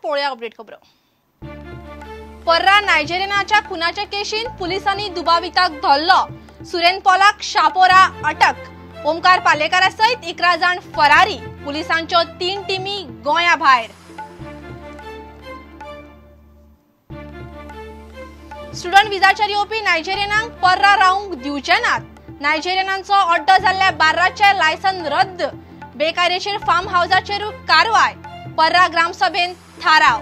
पळोवया अपडेट खबरो. पर्रा नायजेरियनाच्या खुनाच्या केशीन पुलिसांनी दुबाविताक धरलो. सुरेन पॉलाक शापोरा अटक. ओमकार पालेकारा सयत 11 जाण फरारी. पुलिसांच्यो 3 टिमी गोंया भायर. स्टुडंट विजाचेर येवपी नायजेरियनांक पर्रा रावंक दिवचे नात. नायजेरियनांचो अड्डो जाल्ल्या बार्राचें लायसन रद्द. बेकायदेशीर फार्म हावजाचेर कारवाय. पर्रा ग्रामसभेन थाराव.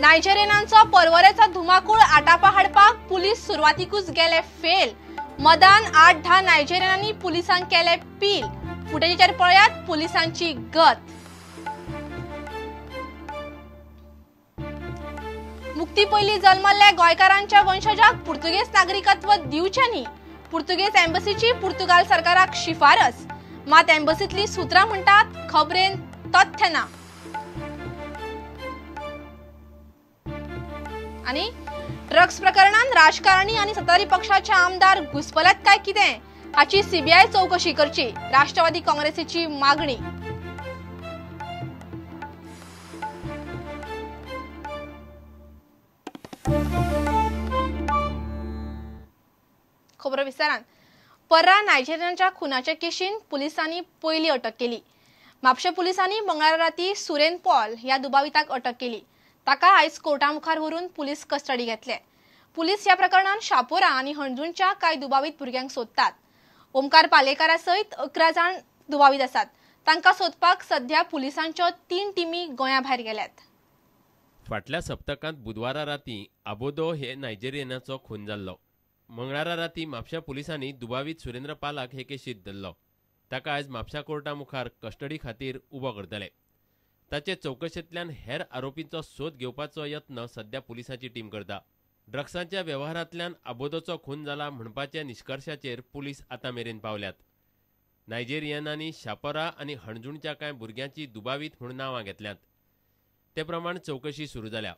नायजेरियनांचो परवरेचो धुमाकूळ आटापा हाडपाक पुलीस सुरवातीकूच गेले फेल. मदान 8-10 नायजेरियनांनी पुलिसांक केले पील. फुटेजीचेर पळयात पुलिसांची गत. मुक्ती पयलीं जल्मल्ल्या गोंयकारांच्या वंशजाक पुर्तुगेज नागरिकत्व दिवचें न्ही. पुर्तुगेज एम्बसीची पुर्तुगाल सरकाराक शिफारस. मात एम्बसींतलीं सुत्रां म्हणटात खबरेन तथ्य ना. आनी ड्रग्स प्रकरणान राजकारणी आनी सत्ताधारी पक्षाचे आमदार घुसपल्यात काय कितें हाची सीबीआय चौकशी करची, राष्ट्रवादी काँग्रेसीची मागणी. खबरो विस्तारान. पर्रा नायजेरियनाच्या खुनाच्या केशीन पुलिसांनी पयली अटक केली. म्हापशें पुलिसांनी मंगळारा राती सुरेन पॉल ह्या दुबाविताक अटक केली. ताका आयज कोर्टा मुखार व्हरून पुलीस कस्टडी घेतले. पुलीस ह्या प्रकरणान शापोरा आनी हणजूणच्या कांय दुबावीत भुरग्यांक सोदतात. ओमकार पालेकारा सयत 11 जाण दुबावीत आसात. तांकां सोदपाक सध्या पुलिसांच्यो 3 टिमी गोंया भायर गेल्यात. फाटल्या सप्तकांत बुधवारा राती आबोदो हे नायजेरियनाचो खून जाल्लो. मंगळारा राती म्हापशा पुलिसांनी दुबावीत सुरेंद्र पालाक हे केशीत धरलो. ताका आयज म्हापशा कोर्टा मुखार कस्टडी खातीर उबो करतले. ताचे चौकशेंतल्यान हेर आरोपींचो सोद घेवपाचो यत्न सध्या पुलिसांची टीम करता. ड्रग्सांच्या वेव्हारांतल्यान आबोदोचो खून जाला म्हणपाच्या निश्कर्शाचेर पुलीस आतां मेरेन पावल्यात. नायजेरियनांनी शापोरा आनी हणजूणच्या कांय भुरग्यांची दुबावीत म्हूण नांवां घेतल्यांत. ते प्रमाण चौकशी सुरू जाल्या.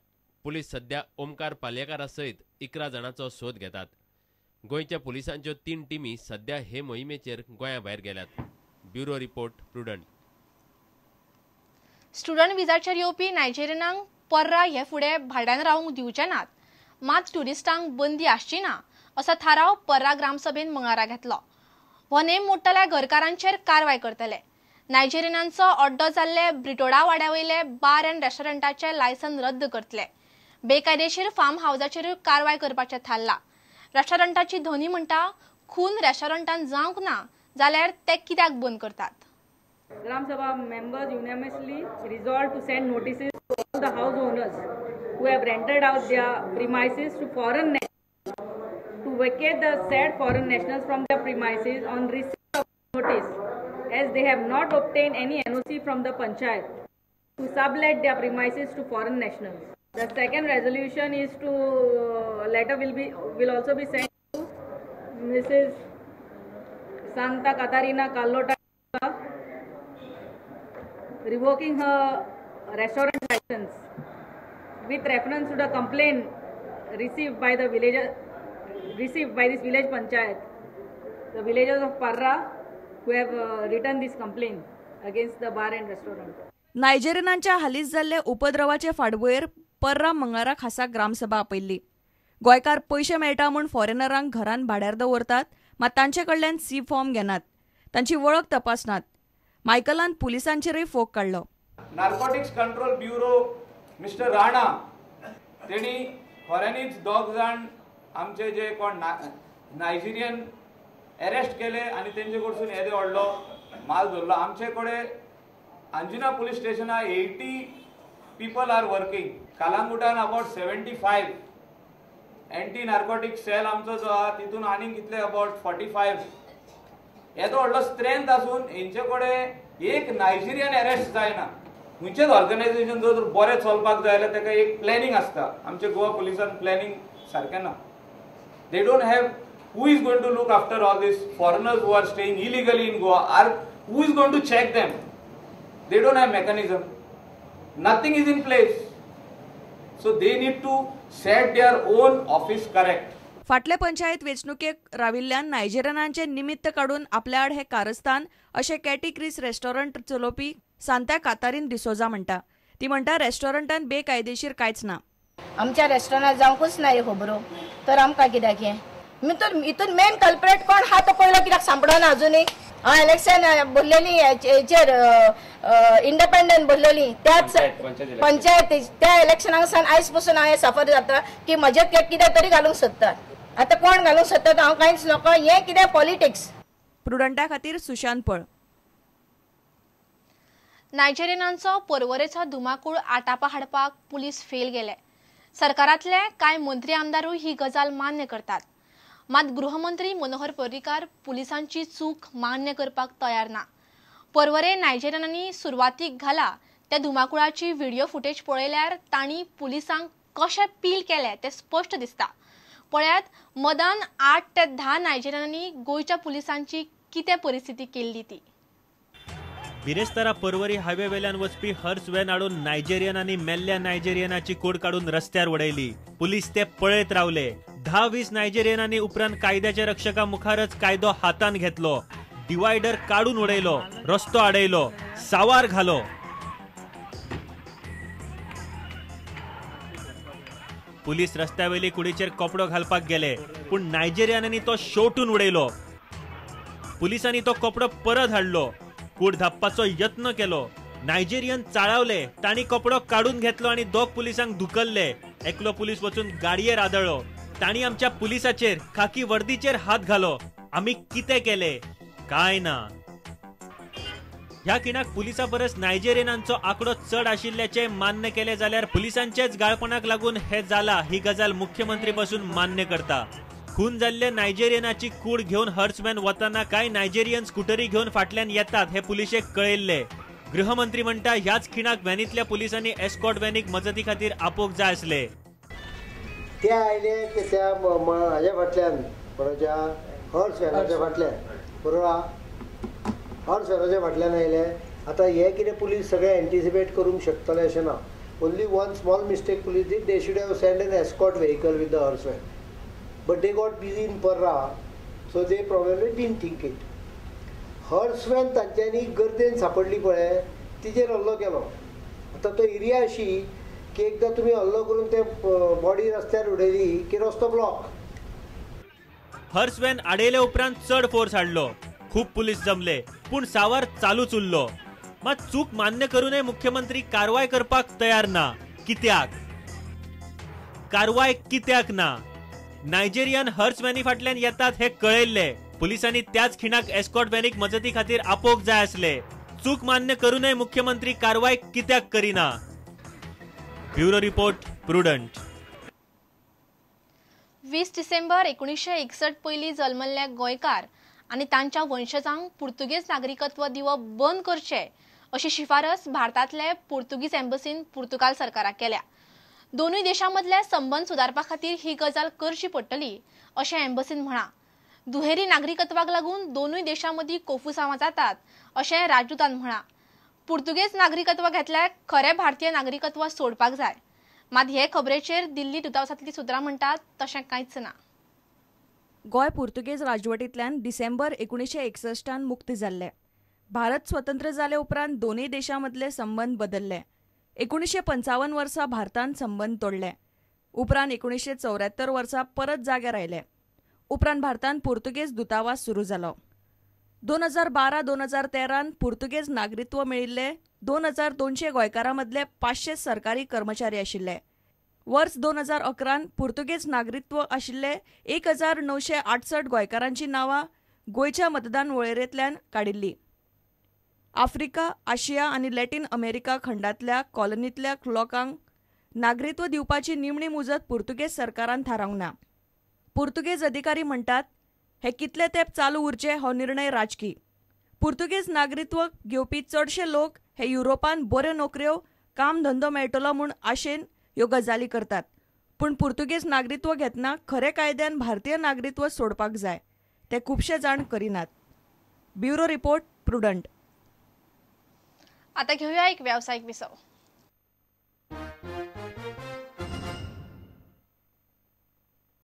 पुलीस सध्या ओमकार पालेकारा सयत 11 जाणांचो सोद घेतात. गोंयच्या पुलिसांच्यो 3 टिमी सध्या हे मोहिमेचेर गोंया भायर गेल्यात. Bureau report, Prudent. Student विजाचेर येवपी नायजेरियनांक पर्रा हे फुडें भाड्यान रावंक दिवचे नात. मात ट्युरिस्टांक बंदी आसची ना असो थाराव पर्रा ग्रामसभेन मंगळारा घेतलो. हो नेम मोडटल्या घरकारांचेर कारवाय करतले. नायजेरियनांचो अड्डो जाल्ले ब्रिटोडा वाड्या वयले बार अँड रेस्टॉरंटाचे लायसन रद्द करतले. बेकायदेशीर फार्म हावजाचेरूय कारवाय करपाचें थारलां. रेस्टॉरंटाची धनी म्हणटा खून रेस्टॉरंटान जावंक ना जाल्यार ते कित्याक बंद करतात. Gram Sabha members unanimously resolved to send notices to all the house owners who have rented out their premises to foreign nationals to vacate the said foreign nationals from their premises on receipt of notice, as they have not obtained any NOC from the panchayat to sublet their premises to foreign nationals. The second resolution is to letter will also be sent to Mrs. Santa Catarina Carlota, revoking her restaurant license with reference to the complaint received by the villager, received by this village panchayat, the villagers of Parra who have written this complaint against the bar and restaurant. नायजेरियनांच्या हालींच जाल्ले उपद्रवाचे फाटभुंयेर पर्रा मंगळारा खासा ग्रामसभा आपयल्ली. गोंयकार पयशे मेळटा म्हूण फॉरेनरांक घरान भाड्यार दवरतात, मात तांचे कडल्यान सी फॉर्म घेनात, तांची वळख तपासनात. मायकलान पुलिसांचेरूय फोग काडलो. Narcotics control bureau mister Rana तेणी खऱ्यांनीच 2 जाण आमचे जे कोण नायजेरियन अरेस्ट केले आनी तेंचे कडसून येदे व्हडलो माल धरलो. आमचे कडेन अंजुना पुलीस स्टेशनार 80 पीपल are working. कालांगुटान अबाउट 75 एंटी नार्कोटिक सेल आमचो जो आहा तितून आनीक कितले अबाउट 45. येदो व्हडलो स्ट्रेंथ आसून हेंचे कडेन एक नायजेरियन अरेस्ट जायना. खंयचेच ऑर्गनायझेशन जर बरें चलपाक जाय जाल्यार ताका एक प्लॅनिंग आसता. आमच्या गोवा पुलिसान प्लॅनिंग सारकें ना. They don't have who is going to look after all these foreigners who are staying illegally in Goa, or who is going to check them? They don't have mechanism. Nothing is in place. So they need to set their own office correct. फाटले पंचायत वेंचणुकेक राविल्ल्यान नायजेरियनांचे निमित्त काडून आपल्या आड हे कारस्थान अशें Katie क्रिस restaurant चलोवपी सांता कातारीन डिसोजा म्हणटा. ती म्हणटा रेस्टॉरंटान बेकायदेशीर कांयच ना. आमच्या रेस्टॉरंटात जावंकूच ना ह्यो खबरो, तर आमकां कित्याक हें? हितून मेन कल्प्रेट कोण आहा तो पयलो कित्याक सांपडना अजुनूय? हांव इलेक्शन भरलेली हेचेर इंडिपेंडंट भरलेली, त्याच पंचायत त्या इलेक्शनाक सावन आयज पसून हांव सफर जाता की म्हजें कितें तरी घालूंक सोदतात. आतां कोण घालूंक सोदतात हांव कांयच नको, हें कितें पॉलिटिक्स. प्रुडंटा खातीर सुशांत पळ. नायजेरियनांचो पर्वरेचो धुमाकूळ आटापा हाडपाक पुलीस फेल गेले. सरकारांतले कांय मंत्री आमदारूय ही गजाल मान्य करतात, मात गृहमंत्री मनोहर पर्रीकार पुलिसांची चूक मान्य करपाक तयार ना. पर्वरे नायजेरियनांनी सुरवातीक घाला त्या धुमाकुळाची व्हिडिओ फुटेज पळयल्यार तांणी पुलिसांक कशें पील केलें तें स्पश्ट दिसता. पळयात मदान 8 ते 10 नायजेरियनांनी गोंयच्या पुलिसांची कितें परिस्थिती केल्ली ती. बिरेस्तारा पर्वरी हायवे वेल्यान वचपी हर्स व्हॅन हाडून नायजेरियनांनी मेल्ल्या नायजेरियनाची कूड काडून रस्त्यार उडयली. पुलीस ते पळयत रावले. 10-20 नायजेरियनांनी उपरांत कायद्याच्या रक्षका मुखारच कायदो हातान घेतलो. डिवायडर काडून उडयलो, रस्तो आडयलो, सावार घालो. पुलीस रस्त्यावेली कुडीचेर कपडो घालपाक गेले, पूण नायजेरियनांनी तो शेवटून उडयलो. पुलिसांनी तो कपडो परत हाडलो, कूड धापपाचो यत्न केलो. नायजेरियन चाळावले, तांणी कपडो काडून घेतलो आनी दोग पुलिसांक धुकल्ले. एकलो पुलीस वचून गाडयेर आदळ्ळो. तांणी आमच्या पुलिसाचेर, खाकी वर्दीचेर हात घालो. आमी कितें केले? काय ना. ह्या खिणाक पुलिसा परस नायजेरियनांचो आंकडो चड आशिल्ल्याचें मान्य केलें जाल्यार पुलिसांचेच गाळपणाक लागून हे जाला ही गजाल मुख्यमंत्री पासून मान्य करता. खून जाल्ल्या नायजेरियनाची कूड घेवन हर्समॅन वतना कांय नायजेरियन स्कुटरी घेवन फाटल्यान येतात हे पुलिशेक कळयल्ले. गृहमंत्री म्हणटा ह्याच खिणाक व्हॅनींतल्या पुलिसांनी एस्कॉर्ट व्हॅनीक मजती खातीर आपोवंक जाय आसले. ते आयले की त्या हाज्या फाटल्यान कोणाच्या हर्स व्हॅनाच्या फाटल्यान, बरोबर, हर्स व्हॅनाच्या फाटल्यान आयले. आतां हे कितें पुलीस सगळे एन्टिसिपेट करूंक शकतले अशें ना. Only one small mistake police did, they should have send an escort vehicle with the hearse van, but they got busy in Parra, so they probably didn't think it. Hearse van तांच्यांनी garden सांपडली पळय, तिजेर हल्लो केलो. आतां तो area अशी की एकदां तुमी हल्लो करून ते बॉडी रस्त्यार उडयली की रस्तो ब्लॉक. हर्स व्हॅन आडयले उपरांत चड फोर्स हाडलो, खूब पुलीस जमले, पूण सावार चालूच उरलो. मात चूक मान्य करूनय मुख्यमंत्री कारवाय करपाक तयार ना. कित्याक कारवाय कित्याक ना? नायजेरियन हर्स व्हॅनी फाटल्यान येतात हे कळयल्ले. पुलिसांनी त्याच खिणाक एस्कॉर्ट व्हॅनीक मजती खातीर आपोवंक जाय आसले. चूक मान्य करूनय मुख्यमंत्री कारवाय कित्याक करिना? Bureau report, Prudent. 20 December 1961 पयलीं जल्मल्ले गोंयकार आनी तांच्या वंशजांक पुर्तुगेज नागरिकत्व दिवप बंद करचें अशी शिफारस भारतांतले पुर्तुगीज एम्बसीन पुर्तुगाल सरकाराक केल्या. दोनूय देशां मदले संबंद सुदारपा खातीर ही गजाल करची पडटली अशें एम्बसीन म्हळां. दुहेरी नागरिकत्वाक लागून दोनूय देशां मदीं कोफुसांवां जातात अशें राजदूतान म्हळां. पुर्तुगेज नागरिकत्व घेतल्यार खरें भारतीय नागरिकत्व सोडपाक जाय. मात हे खबरेचेर दिल्ली दूतावासांतलीं सुत्रां म्हणटात तशें कांयच ना. गोंय पुर्तुगेज राजवटींतल्यान डिसेंबर 1961 मुक्त जाल्ले. भारत स्वतंत्र जाले उपरांत दोनूय देशां मदले संबंद बदल्ले. 1955 वर्सा भारतान संबंद तोडले. उपरांत 1974 वर्सा परत जाग्यार आयले. उपरांत भारतान पुर्तुगेज दूतावास सुरू जालो. 2012-2013 पुर्तुगेज नागरिकत्व मेळिल्ले 2200 गोंयकारां मदले 500 सरकारी कर्मचारी आशिल्ले. वर्स 2011 पुर्तुगेज नागरिकत्व आशिल्ले 1968 गोंयकारांची नांवां गोंयच्या मतदान वळेरेंतल्यान काडिल्ली. आफ्रिका, आशिया आनी लॅटीन अमेरिका खंडांतल्या कॉलनींतल्या लोकांक नागरिकत्व दिवपाची निमणी मुजत पुर्तुगेज सरकारान थारावंक ना. पुर्तुगेज अधिकारी म्हणटात हे कितले तेंप चालू उरचे हो निर्णय राजकी. पुर्तुगेज नागरिकत्व घेवपी चडशे लोक हे युरोपान बऱ्यो नोकऱ्यो, काम धंदो मेळटलो म्हूण आशेन ह्यो गजाली करतात. पूण पुर्तुगेज नागरिकत्व घेतना खरे कायद्यान भारतीय नागरिकत्व सोडपाक जाय, ते खुबशे जाण करिनात. Bureau report, Prudent. आता घेऊया एक व्यावसायिक विसव.